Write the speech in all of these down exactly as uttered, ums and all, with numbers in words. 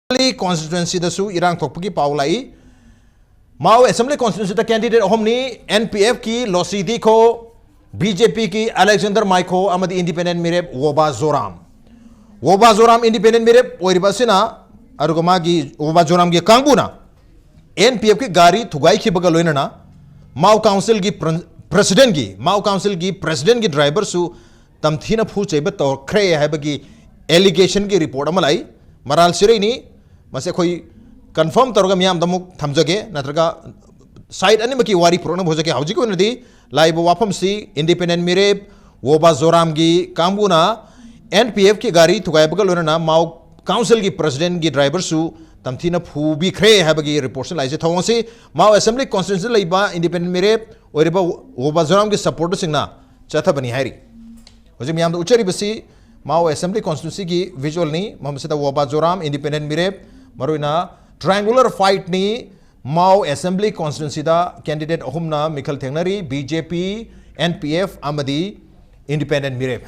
Assembly ꯀꯣꯟꯁꯇꯤꯇ꯭ꯋꯦꯟꯁꯤꯗꯁꯨ ꯏꯔꯥꯡ ꯊꯣꯛꯄꯒꯤ ꯄꯥꯎ ꯂꯥꯛꯏ꯫ ꯃꯥꯎ ꯑꯦꯁꯦꯝꯕ꯭ꯂꯤ ꯀꯣꯟꯁꯇꯤꯇ꯭ꯋꯦꯟꯁꯤꯗ ꯀꯦꯟꯗꯤꯗꯦꯠ ꯑꯍꯨꯝꯅꯤ, ꯑꯦꯟ ꯄꯤ ꯑꯦꯐꯀꯤ ꯂꯣꯁꯤ ꯗꯤꯈꯣ, ꯕꯤ ꯖꯦ ꯄꯤꯒꯤ ꯑꯂꯦꯛꯖꯦꯟꯗꯔ ꯃꯥꯏꯈꯣ ꯑꯃꯗꯤ ꯏꯟꯗꯤꯄꯦꯟꯗꯦꯟ ꯃꯤꯔꯦꯞ ꯋꯣꯕꯥ ꯖꯣꯔꯥꯝ꯫ ꯋꯣꯕꯥ ꯖꯣꯔꯥꯝ ꯏꯟꯗꯤꯄꯦꯟꯗꯦꯟ ꯃꯤꯔꯦꯞ ꯑꯣꯏꯔꯤꯕ ꯑꯁꯤꯅ, ꯑꯗꯨꯒ ꯃꯥꯒꯤ ꯋꯣꯕꯥ ꯖꯣꯔꯥꯝꯒꯤ ꯀꯥꯡꯕꯨꯅ ꯑꯦꯟ ꯄꯤ ꯑꯦꯐꯀꯤ ꯒꯥꯔꯤ ꯊꯨꯒꯥꯏꯈꯤꯕꯒ ꯂꯣꯏꯅꯅ ꯃꯥꯎ ꯀꯥꯎꯟꯁꯤꯜꯒꯤ ꯄ꯭ꯔ-, ꯄ꯭ꯔꯁꯤꯗꯦꯟꯒꯤ, ꯃꯥꯎ ꯀꯥꯎꯟꯁꯤꯜꯒꯤ ꯄ꯭ꯔꯁꯤꯗꯦꯟꯒꯤ ꯗ꯭ꯔꯥꯏꯚꯔꯁꯨ ꯇꯝꯊꯤꯅ ꯐꯨ ꯆꯩꯕ ꯇꯧꯈ꯭ꯔꯦ ꯍꯥꯏꯕꯒꯤ ꯑꯦꯂꯤꯒꯦꯁꯟꯒꯤ ꯔꯤꯄꯣꯔꯠ ꯑꯃ ꯂꯥꯛꯏ꯫ ꯃꯔꯥꯜ ꯁꯤꯔꯩꯅꯤ꯫ ꯃꯁꯤ ꯑꯩꯈꯣꯏ ꯀꯟꯐꯥꯔꯝ ꯇꯧꯔꯒ ꯃꯤꯌꯥꯝꯗ ꯑꯃꯨꯛ ꯊꯝꯖꯒꯦ, ꯅꯠꯇ꯭ꯔꯒ ꯁꯥꯏꯠ ꯑꯅꯤꯃꯛꯀꯤ ꯋꯥꯔꯤ ꯄꯨꯔꯛꯅꯕ ꯍꯣꯠꯖꯒꯦ꯫ ꯍꯧꯖꯤꯛꯀꯤ ꯑꯣꯏꯅꯗꯤ ꯂꯥꯛꯏꯕ ꯋꯥꯐꯝꯁꯤ ꯏꯟꯗꯤꯄꯦꯟꯗꯦꯟ ꯃꯤꯔꯦꯞ ꯋꯣꯕꯥ ꯖꯣꯔꯥꯝꯒꯤ ꯀꯥꯡꯕꯨꯅ ꯑꯦꯟ ꯄꯤ ꯑꯦꯐꯀꯤ ꯒꯥꯔꯤ ꯊꯨꯒꯥꯏꯕꯒ ꯂꯣꯏꯅꯅ ꯃꯥꯎ ꯀꯥꯎꯟꯁꯤꯜꯒꯤ ꯄ꯭ꯔꯁꯤꯗꯦꯟꯒꯤ ꯗ꯭ꯔꯥꯏꯚꯔꯁꯨ ꯇꯝꯊꯤꯅ ꯐꯨꯕꯤꯈ꯭ꯔꯦ ꯍꯥꯏꯕꯒꯤ ꯔꯤꯄꯣꯔꯠꯁꯤ ꯂꯥꯛꯏꯁꯦ꯫ ꯊꯧꯑꯣꯡꯁꯤ ꯃꯥꯎ ꯑꯦꯁꯦꯝꯕ꯭ꯂꯤ ꯀꯣꯟꯁꯇꯤꯇ꯭ꯋꯦꯟꯁꯤꯗ ꯂꯩꯕ ꯏꯟꯗꯤꯄꯦꯟꯗꯦꯟ ꯃꯤꯔꯦꯞ ꯑꯣꯏꯔꯤꯕ ꯋꯣꯕꯥ ꯖꯣꯔꯥꯝꯒꯤ ꯁꯄꯣꯔꯇꯔꯁꯤꯡꯅ ꯆꯠꯊꯕꯅꯤ ꯍꯥꯏꯔꯤ꯫ ꯍꯧꯖꯤꯛ ꯃꯌꯥꯝꯗ ꯎꯠꯆꯔꯤꯕꯁꯤ ꯃꯥꯎ ꯑꯦꯁꯦꯝꯕ꯭ꯂꯤ ꯀꯣꯟꯁꯇꯤꯇ꯭ꯋꯦꯟꯁꯤꯒꯤ ꯚꯤꯖꯨꯋꯦꯜꯅꯤ꯫ ꯃꯐꯝꯁꯤꯗ ꯋꯣꯕꯥ ꯖꯣꯔꯥꯝ ꯏꯟꯗꯤꯄꯦꯟꯗꯦꯟ ꯃꯤꯔꯦꯞ, ꯃꯔꯨꯑꯣꯏꯅ ꯇ꯭ꯔꯥꯏꯡꯒꯨꯂꯔ ꯐꯥꯏꯠꯅꯤ꯫ ꯃꯥꯎ ꯑꯦꯁꯦꯝꯕ꯭ꯂꯤ ꯀꯣꯟꯁꯇꯤꯇ꯭ꯋꯦꯟꯁꯤꯗ ꯀꯦꯟꯗꯤꯗꯦꯠ ꯑꯍꯨꯝꯅ ꯃꯤꯈꯜ ꯊꯦꯡꯅꯔꯤ: ꯕꯤ ꯖꯦ ꯄꯤ, ꯑꯦꯟ ꯄꯤ ꯑꯦꯐ ꯑꯃꯗꯤ ꯏꯟꯗꯤꯄꯦꯟꯗꯦꯟ ꯃꯤꯔꯦꯞ꯫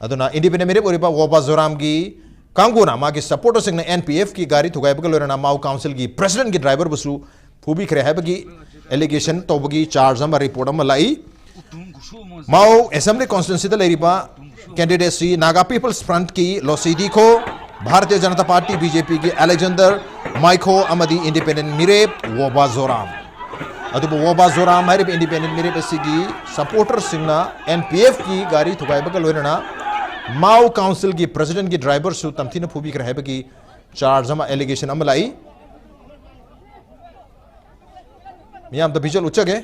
ꯑꯗꯨꯅ ꯏꯟꯗꯤꯄꯦꯟꯗꯦꯟ ꯃꯤꯔꯦꯞ ꯑꯣꯏꯔꯤꯕ ꯋꯣꯕꯥ ꯖꯣꯔꯥꯝꯒꯤ ꯀꯥꯡꯕꯨꯅ ꯃꯥꯒꯤ ꯁꯄꯣꯔꯇꯔꯁꯤꯡꯅ ꯑꯦꯟ ꯄꯤ ꯑꯦꯐꯀꯤ ꯒꯥꯔꯤ ꯊꯨꯒꯥꯏꯕꯒ ꯂꯣꯏꯅꯅ ꯃꯥꯎ ꯀꯥꯎꯟꯁꯤꯜꯒꯤ ꯄ꯭ꯔꯁꯤꯗꯦꯟꯒꯤ ꯗ꯭ꯔꯥꯏꯚꯔꯕꯨꯁꯨ ꯐꯨꯕꯤꯈ꯭ꯔꯦ ꯍꯥꯏꯕꯒꯤ ꯑꯦꯂꯤꯒꯦꯁꯟ ꯇꯧꯕꯒꯤ ꯆꯥꯔꯖ ꯑꯃ, ꯔꯤꯄꯣꯔꯠ ꯑꯃ ꯂꯥꯛꯏ꯫ ꯃꯥꯎ ꯑꯦꯁꯦꯝꯕ꯭ꯂꯤ ꯀꯣꯟꯁꯇꯤꯇ꯭ꯋꯦꯟꯁꯤꯗ ꯂꯩꯔꯤꯕ ꯀꯦꯟꯗꯤꯗꯦꯠꯁꯤ ꯅꯥꯒꯥ ꯄꯤꯄꯜꯁ ꯐ꯭ꯔꯟꯠꯀꯤ Losii Dikho, Bharatiya Janata party, B J ꯄꯤꯒꯤ ꯑꯂꯦꯛꯖꯦꯟꯗꯔ ꯃꯥꯏꯈꯣ ꯑꯃꯗꯤ ꯏꯟꯗꯤꯄꯦꯟꯗꯦꯟ ꯃꯤꯔꯦꯞ ꯋꯣꯕꯥ ꯖꯣꯔꯥꯝ꯫ ꯑꯗꯨꯕꯨ ꯋꯣꯕꯥ ꯖꯣꯔꯥꯝ ꯍꯥꯏꯔꯤꯕ ꯏꯟꯗꯤꯄꯦꯟꯗꯦꯟ ꯃꯤꯔꯦꯞ ꯑꯁꯤꯒꯤ ꯁꯄꯣꯔꯇꯔꯁꯤꯡꯅ ꯑꯦꯟ ꯄꯤ ꯑꯦꯐꯀꯤ ꯒꯥꯔꯤ ꯊꯨꯒꯥꯏꯕꯒ ꯂꯣꯏꯅꯅ ꯃꯥꯎ ꯀꯥꯎꯟꯁꯤꯜꯒꯤ ꯄ꯭ꯔꯁꯤꯗꯦꯟꯒꯤ ꯗ꯭ꯔꯥꯏꯚꯔꯁꯨ ꯇꯝꯊꯤꯅ ꯐꯨꯕꯤꯈ꯭ꯔꯦ ꯍꯥꯏꯕꯒꯤ ꯆꯥꯔꯖ ꯑꯃ, ꯑꯦꯂꯤꯒꯦꯁꯟ ꯑꯃ ꯂꯥꯛꯏ꯫ ꯃꯤꯌꯥꯝꯗ ꯚꯤꯖꯨꯋꯦꯜ ꯎꯠꯆꯒꯦ꯫